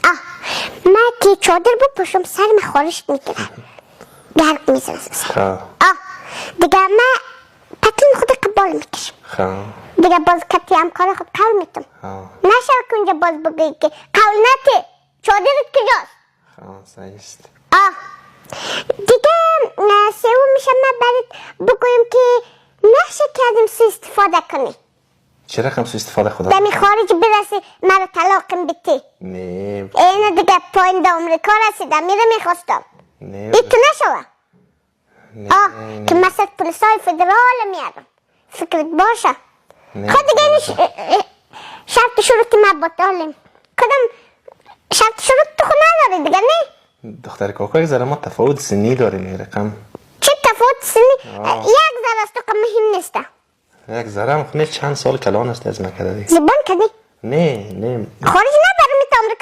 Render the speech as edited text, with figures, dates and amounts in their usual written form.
آه، من که چادر بپوشم سر من خارش میکنه، گرد میزنه. خب. آه، دیگه من پتلون خود قبال میکشم. خب. دیگه باز کتی همکار خود قول میتم. نشه که اونجا باز بگویی که قول نتی، چادرت کجاست؟ خب، صحیح است. آه، دیگه سوم میشه من برات بگویم که نشه که ازم سوء استفاده کنی. چه رقم سوء استفاده خدا؟ دمی خارج برسی مرا طلاقم بیتی. نه. اینه دیگه پایین در امریکا رسیدم، میره میخواستم. نه. ای تو نشوه. نه. آه. نه. که مثلا پلیسای فدرال میارم، فکرت باشه. نه. خود دیگه اینش شرط شروط ما بطالیم. کدام شرط شروط تو خود نداری دیگه، نه؟ دختر کاکا، یک ذره ما تفاوت سنی داریم، این رقم. چه تفاوت سنی؟ آه. یک ذره از تو که مهم نیست. یک ذره هم خونه چند سال کلان است از من کده دیگه. زبان کدی؟ نه نه. خارج